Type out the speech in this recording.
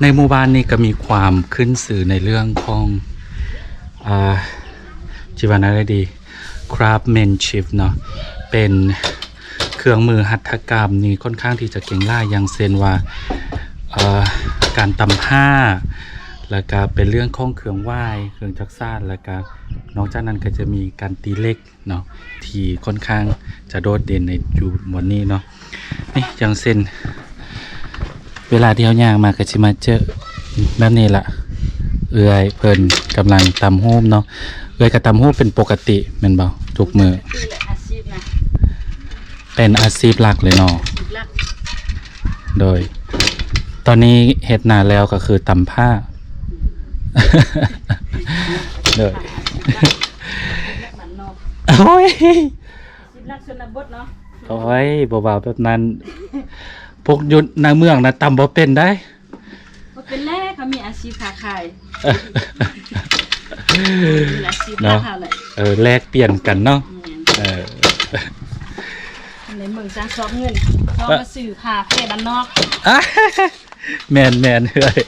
ໃນໝູ່ບ້ານນີ້ກໍມີຄວາມຂຶ້ນຊື່ໃນເລື່ອງຂອງ ອ່າ ຊິວ່າແນວໃດດີ ຄຣາຟແມນຊິບເນາະ ເປັນເຄື່ອງມືຫັດຖະກຳນີ້ຂ້ອນຂ້າງທີ່ຈະເກັ່ງຫຼາຍ ຢ່າງເຊັ່ນວ່າ ເອີ ການຕຳຜ້າ ແລ້ວກະເປັນເລື່ອງຂອງເຄື່ອງຫວ້າຍ ເຄື່ອງຈັກສານ ແລ້ວກະນອກຈາກນັ້ນກໍຈະມີການຕີເຫຼັກ ເນາະ ທີ່ຂ້ອນຂ້າງຈະໂດດເດັ່ນໃນຢູ່ບ່ອນນີ້ເນາະ. ນີ້ ຢ່າງເຊັ່ນ ເວລາທີ່ເຮົາຍ່າງມາກໍຊິມາເຈີແບບນີ້ລະ ເອື້ອຍເພິ່ນກຳລັງຕຳຫູມເນາະ. ເອື້ອຍກໍຕຳຫູມເປັນປົກກະຕິແມ່ນບໍ່ ທຸກມື້? ຄືແຫຼະ ອາຊີບນະ ເປັນອາຊີບຫຼັກເລີຍເນາະ ອາຊີບຫຼັກ. ໂດຍ ຕອນນີ້ເຮັດນາແລ້ວກໍຄືຕຳຜ້າ ໂດຍ ໂອ້ຍ ອາຊີບຫຼັກຊົນນະບົດເນາະ. ໂອ້ຍ ບໍ່ວ່າແບບນັ້ນ ພວກຢູ່ໃນເມືອງນະຕຳບໍ່ເປັນໃດ໋. ບໍ່ເປັນແລ້ວ ເຂົາມີອາຊີບຄ້າຂາຍ ມີອາຊີບ ເນາະ ຄ້າຂາຍແຫຼະ. ເອີ ແລກປ່ຽນກັນເນາະ. ແມ່ນ ເອີ ໃນເມືອງຊ່າງຊອກເງິນ ຊອກມາຊື້ຜ້າແພບ້ານນອກ. ແມ່ນໆ ເອີຍ